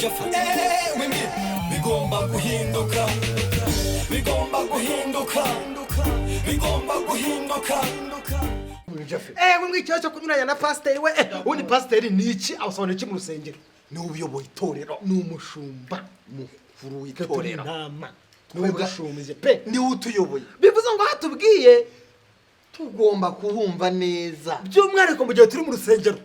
Ewe mbi, bigomba guhinduka, bigomba guhinduka, bigomba guhinduka. Ewe ngo ikibazo cyo kunyuranya na pasiteri we, ubundi pasiteri ni iki? Asobanura iki mu rusengero? Ni uyoboye itorero. Ni umushumba. Mukuru Twe turi w'itorero. intama. Niwe Niwe dushumbye pe. Niwe utuyoboye. Bivuze ngo aho atubwiye tugomba kubumva neza. By'umwihariko mu gihe turi mu rusengero.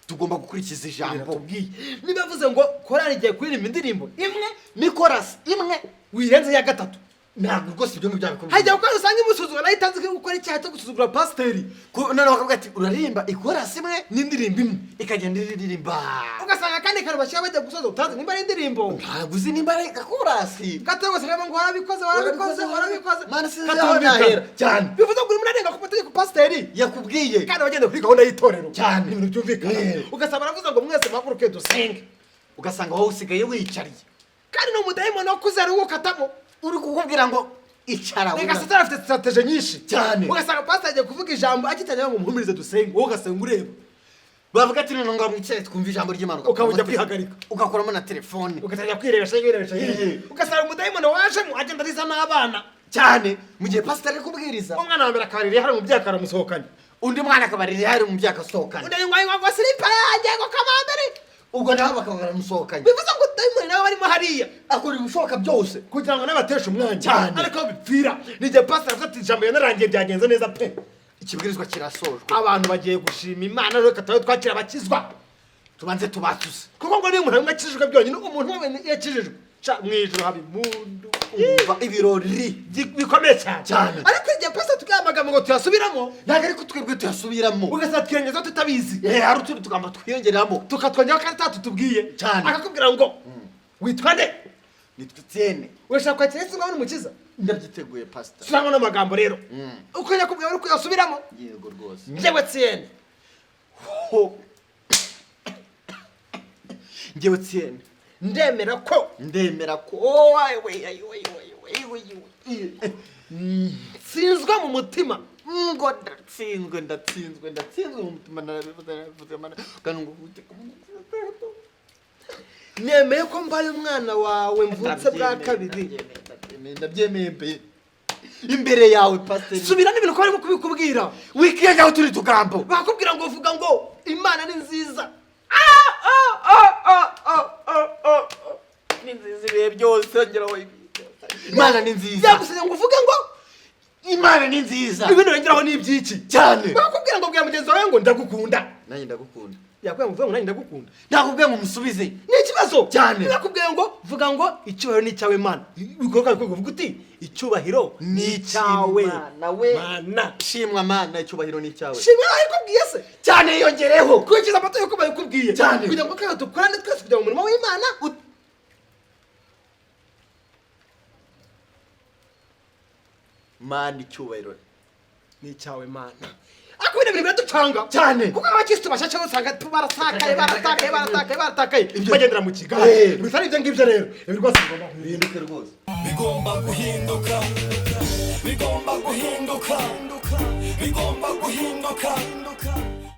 Tugomba gukurikiza ijambo. Biratubwiye niba avuze ngo korali igiye kuririmba indirimbo imwe, n'ikorasi imwe, wirenze iya gatatu. Ntabwo rwose ibyo ngibyo byabikora. Hajya gukora usanga imusuzugura, nayo itazi ko gukora icyaha cyo gusuzugura pasiteri. Noneho bakavuga ati uririmba ikorasi imwe n'indirimbo imwe, ikagenda iririmba. Ugasanga akandi kantu bashyira bajya gusoza, utazi nimba ari indirimbo. Ntabwo uzi nimba ari gakorasi. Gato gusa ngo warabikoze, warabikoze, warabikoze. Mana, sinzi aho Katumvikana. nahera cyane. Bivuze ngo urimo urarenga ku mategeko pasiteri yakubwiye. Kandi abagenda kuri gahunda y'itorero Cyane. ni ibintu byumvikana. Ugasanga baravuze ngo mwese muhaguruke dusenge. Ugasanga wowe usigaye wiyicariye. Kandi ni umudayimoni wo kuzera uwukatamo. Uri kukubwira ngo icara. Reka, wuna. Satani afite strategy nyinshi. Cyane. Ugasanga pasiteri agiye kuvuga ijambo, akitangira ngo muhumurize dusenge, wowe ugasenga ureba. Bavuga ati noneho ngo mwicare twumve ijambo ry'Imana. Ukaba ujya kwihagarika. Ugakuramo na telefone. Ugatangira kwirebesha, wirebesha hirya. Ugasanga umudayimoni wajemo agenda ariza n'abana. Cyane, mu gihe pasiteri ari kubwiriza. Umwana wa mbere akarira hari umubyeyi akaramusohokanye. Undi mwana akabarira hari umubyeyi agasohokana. Undi ngo silipa yanjye, ngo kamambere. Ubwo nabo bakaba baramusohokanye. Bivuze ngo dayimoni nawe barimo hariya. Akora ibishoboka byose kugira ngo n'abateshe umwanya. Cyane. Ariko aho bipfira ni igihe pasiteri avuze ati ijambo yanarangiye, byagenze neza pe. Ikibwirizwa kirasojwe. Abantu bagiye gushima Imana, reka turabe twakira abakizwa. Tubanze tubatuze. Kuko ngo niyo umuntu umwe akijijwe byonyine, umuntu umwe iyo akijijwe, ca mu ijuru haba impundu. Umva ibirori. Bikomeye cyane. Cyane. Ariko igihe pasiteri tubwiye amagambo ngo tuyasubiramo, ntabwo ariko twebwe tuyasubiramo. Ugasanga twirengezaho tutabizi. Hari utundi tugambo twiyongeramo. Tukatwongeraho kandi atatutubwiye. Cyane. Akakubwira ngo witwa nde? Nitwa Etienne. Urashaka kwakira Yesu ngo umukiza? Ndabyiteguye, pasita. Subiramo n'amagambo rero uko yakubwiye, uri kuyasubiramo. Yego rwose. Njyewe Etienne. Ho, njyewe Etienne. Ndemera ko ndemera ko we we we we we we. Nsinzwe mu mutima. Ngo ndatsinzwe, ndatsinzwe, ndatsinzwe mu mutima, narabivuze, narabivuze Mana, kandi ngo Uwiteka. Nemeye ko mbaye umwana wawe, mvutse bwa kabiri. Ndabyemeye, ndabyemeye mbe imbere yawe, pasiteri. Subira n'ibintu ko barimo kubikubwira. Wikiyaho turi tugambo. Bakubwira ngo vuga ngo Imana ni nziza. Ni nziza ibihe byose, ngeraho Imana ni nziza. Yagusabye ngo uvuge ngo Imana ni nziza. Ibintu wongeraho ni iby'iki? Cyane. Bakubwira ngo bwira mugenzi wawe ngo ndagukunda. Nanjye ndagukunda. Yakubwira ngo uvuge ngo nanjye ndagukunda. Nakubwiye ngo musubize. Ni ikibazo. Cyane. Nakubwiye ngo vuga ngo icyubahiro ni icyawe Mana, ibikorwa bikorwa, uvuga uti icyubahiro ni icyawe. Mana we. Mana. Shimwa Mana, icyubahiro ni icyawe. Shimwa bayikubwiye se. Cyane, yongereho. Kurikiza amategeko bayikubwiye. Cyane. Kugira ngo kandi dukorane twese kugira ngo umurimo w'Imana Mana, icyubahiro ni icyawe Mana. Ariko bino bintu biraducanga. Cyane. Kuko abakirisitu bashyashya usanga baratakaye, baratakaye, baratakaye, baratakaye, Ibyo- bagendera mu kigare. Bitari ibyo ngibyo rero, ibi rwose bigomba guhinduka. Bihinduke rwose. Bigomba guhinduka, bigomba guhinduka, bigomba guhinduka.